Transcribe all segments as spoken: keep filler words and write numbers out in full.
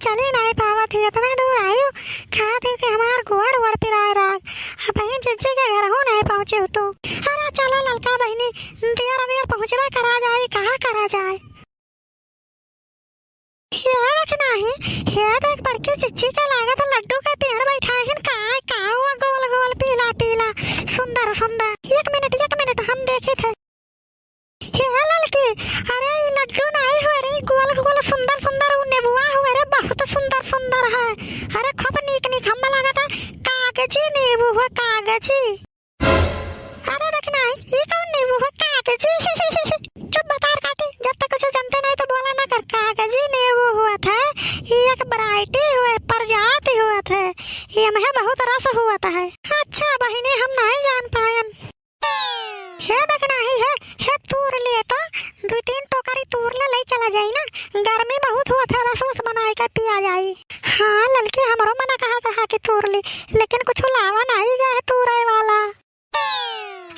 चली नाहीं पावत ही, एतना दूर आयु, कहत ही कि हमार गोड़ वोड़ पिराए लाग। अबहिं जिज्जी के घरहू नाहीं पहुँचे हो तू। अरे चलो ललका बहिनी, देर अबेर पहुँचबे करा जाई, कहाँ करा जाए। ये देख नाहीं, ये देख बड़की जिज्जी के लागत लड्डू के पेड़ बैठाए हिन, का, का हुआ गोल गोल पीला पीला सुंदर सुंदर। एक मिनट, एक मिनट, हम देखी थे। हे ललकी, अरे ई लड्डू नाहीं हुए रे, गोल गोल सुंदर सुंदर उ नेबुआ हुए रे, बहुत सुंदर सुंदर है। अरे खूब नीक नीक, हम्मे लागत है कागजी नेबू हुए, कागजी। अरे देख नाहीं, ई कौन नेबू हुए, कागजी। चुप बतार काटी, जब तक कुछ जानते नाहीं तो बोला ना कर। कागजी नेबू हुआ था, ई एक variety हुए, प्रजाति हुआ था, ये में बहुत रस हुआ था है। अच्छा बहिनी, हम नाहीं जान पायन। हे देख नाहीं है, हे तूर लिए तो, दुइ तीन टोकरी तूर ले, ले चला जाई ना। गर्मी बहुत हुआ था, रस उस बनाए के पिया जाई। हाँ ललकी, हमरो मना कहत रहा कि तूर ली, लेकिन कुछ लावा नाहीं गए तूरे वाला।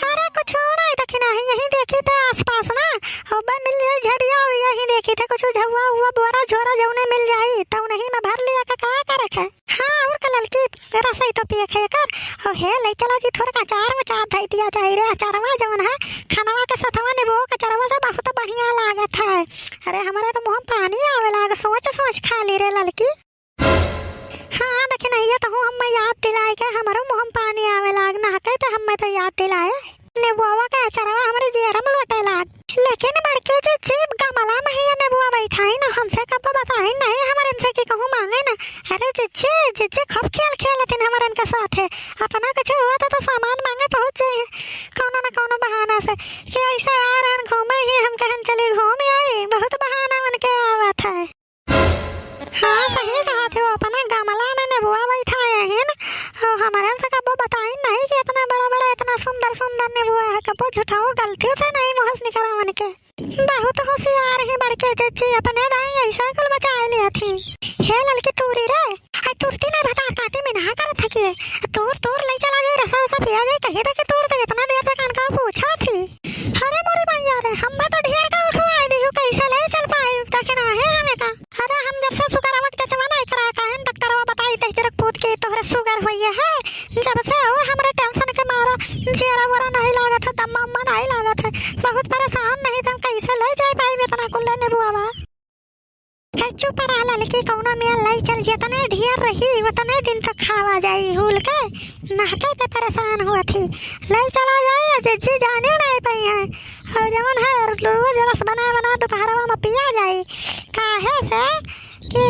अरे कुछ नाहीं देखी नाहीं, यहीं देखी थे आसपास ना, और बस मिल जाई झड़िया, और यहीं देखी थे कुछ झउआ उआ बोरा झोरा जउने मिल जाई, तो उन्हीं में भर लिया के का करे के। हाँ, और का ललकी, रसई तो पिए खे कर। ओ हे, ले चलो जी, थोड़ा अचार वचार धई दिया जाए रे। अचारवा जवन है, खनवा के सथवा नेबो के अचारवा से बहुत बढ़िया लागत है। अरे, हमरे तो मुँह में पानी आवे लाग, सोच सोच खा ली रे ललकी। हाँ, देखी नहीं है तो हूँ, हमें याद दिलाए के हमरो मुँह में पानी आवे लाग, ना कहे तो हमें तो याद दिलाए। नेबुआ के अचारवा हमरे जियरा में लोटे लाग। लेकिन बड़की जिज्जी, गमला में ही ये नेबुआ बैठाई ना, हमसे कब्बो बताई नहीं हमरन से कि कहूँ मांगे ना। अरे जिज्जी, जिज्जी खूब खेल खेलतिन हमरन के साथे। अपना कुछ हुआ तो, तो सामान मांगे पहुँच जाए कौनो न कौनो बहाना से। कि ऐसे आ रहन घूमे ही, हम कहन चली घूम आई, बहुत बहाना मन के आवत है। हाँ, सही कहत हो, अपना गमला में नेबुआ बैठाए हैं ना, और हमरन से कब्बो बताइन नहीं कि इतना बड़ा बड़ा, इतना सुंदर सुंदर नेबुआ है, कब्बो झूठाऊ गलतियों से नहीं मुँह से निकरा उनके। बहुत होशियार है बड़के जिज्जी, अपने दाई ऐसा कुल बचाए लिया थी। हे ललकी तूरी रे, आई तुरती नहीं भतार काटी में नहा करत है कि तूर तूर ले चला जाए, रसा उसा पिया जाए, कहे दे कि तूर तब इतना देर से कान का पूछा थी। अरे मोरी मैया रे, हम्मे तो ढेर का उठवाए दिहु, कैसे ले चल पाई, देखे ना है हमें का। अरे हम जब से सुगरवा के चचवा नहीं करा का है, डॉक्टरवा बताई दे जरक पूत के तोहरे सुगर होइए है, जब से और हमरे टेंशन के मारा जियरा वरा नहीं लागत है, दम्मा उम्मा नहीं लागत है, बहुत परेशान नहीं, तो हम कैसे ले जाए पाई इतना कुल्ले नेबुआ। ए, चुप रहा ललकी, कौनो मेल लई चल, जितने ढेर रही, उतने दिन तक खावा जाई, हुल के, नहके ते परेशान हुआ थी। लई चला जाई, और जिज्जी जाने नहीं पाई है। और जवन है, रोज रस बना बना दोपहरवा में पिया जाई। काहे से कि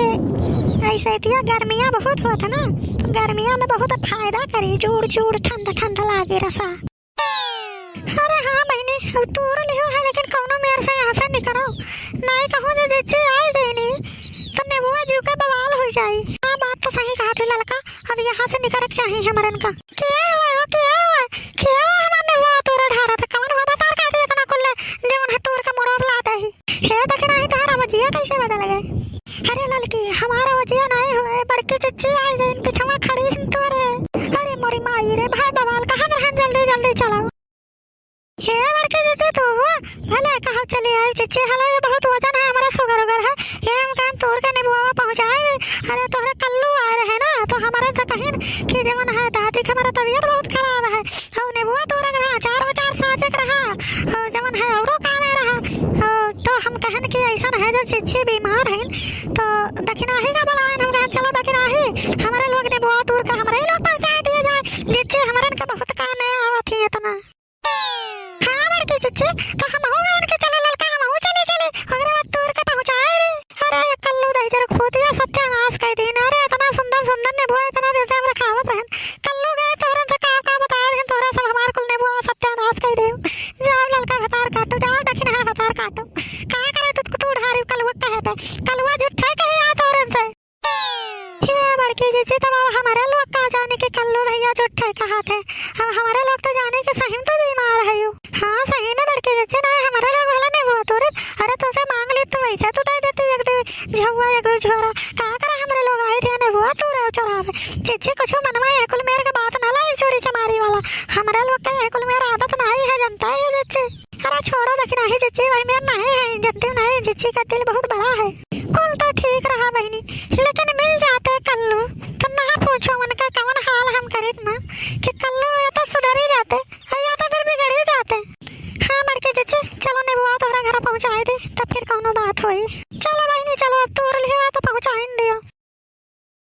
ऐसे इतिया गर्मिया बहुत होत है ना, तो गर्मिया में बहुत फायदा करी, जूड़ जूड़ ठंड ठंड लागे रसा। अरे हाँ बहिनी, अब तूर लिहो है, लेकिन कौनो मेर से यहाँ से निकरो। नाई कहूँ जे जिज्जी आई गई नी, तो नेबुआ जीव के बवाल हो जाई। हाँ, बात तो सही कहा थी ललका, अब यहाँ से निकरे के चाही हमरन का। के हुआ हो, के हुआ, के हुआ हमार नेबुआ तूरे ढारा था, कौन हुआ बतार काटी इतना कुल्ले, जेवन है तूर के मुड़ोर ला दे ही। हे देखे नाही तोहरा वजिया कैसे बदल गए। अरे ललकी, हमारा वजिया नहीं हुए, बड़की जिज्जी आई गई, पिछवा खड़ी हिन तोरे। अरे मोरी माई रे, भाई बवाल, कहाँ रहन, जल्दी जल्दी चलो। हे बड़की जिज्जी तू, भले कहाँ चली आई जिज्जी, हेलो, ये बहुत वजन है, हमारा सुगर उगर है, ये हम कहन तोर के नेबुआ पहुँचाए। अरे तोहरे कल्लू आए रहे ना, तो हमारे तो कहिन कि जवन है दादी के हमारा तबीयत बहुत खराब है, और नेबुआ तोरे के रहा, अचार वचार साजे के रहा, और जवन है औरो कामे रहा, और तो हम कहन कि ऐसन है जब जिज्जी बीमार है, तो दखिनाही का बुलाए, हम कहन चलो दखिनाही, हमारे लोग नेबुआ तोर के हमारे ही लोग पहुँचाए दिए जाए, जिज्जी हमारे इनका बहुत काम है, आवत ही इतना। हाँ बड़की जिज्जी, तो हम हो गए इनके, चलो ललका हम हो चले चले, ओकरे बाद तोर के पहुँचाए रे। अरे ये कल्लू दहिजर फूतिया सत्यानाश कर दीन। अरे इतना सुंदर सुंदर नेबुआ इतना दिन से हमरा खावत रहन। कल्लू गए तोहरन से का का बताए रहन, तोहरा सब हमार कुल नेबुआ सत्यानाश कर देव। जाओ ललका भतार काटो, जाओ दखिनहा भतार काटो। का करे तू, तू ढारी कलुआ कहे पे? कलुआ झूठे कही आ तोहरन से। हे बड़की जिज्जी, तब अब हमारे लोग का जाने के कल्लू भैया झूठे कहा थे। अब हमारे लोग तो जाने के सही में तो बीमार है यू। हाँ, सही में बड़की जिज्जी, नहीं, हमारे लोग वाला नेबुआ तोरे। अरे, तुझसे मांग ली तो वैसे तो दे देती एक दो झुआ, एक दो झोरा। का करे हमारे लोग आए थे नेबुआ तोरे चोरावे। जिज्जी, कुछ मनवा है, कुल मेरे के बात ना लाई, चोरी चमारी वाला। हमारे लोग के ये कुल मेरा आदत नहीं है, जानता है ये जिज्जी। अरे छोड़ो, लेकिन नहीं जिज्जी, वही मेर नहीं है, जद्दी नहीं, जिज्जी का दिल बहुत बड़ा है। कुल तो ठीक रहा बहिनी, लेकिन कौनो बात होई। चलो बहिनी, चलो, अब तोर लिहवा तो पहुँचाइन दियो।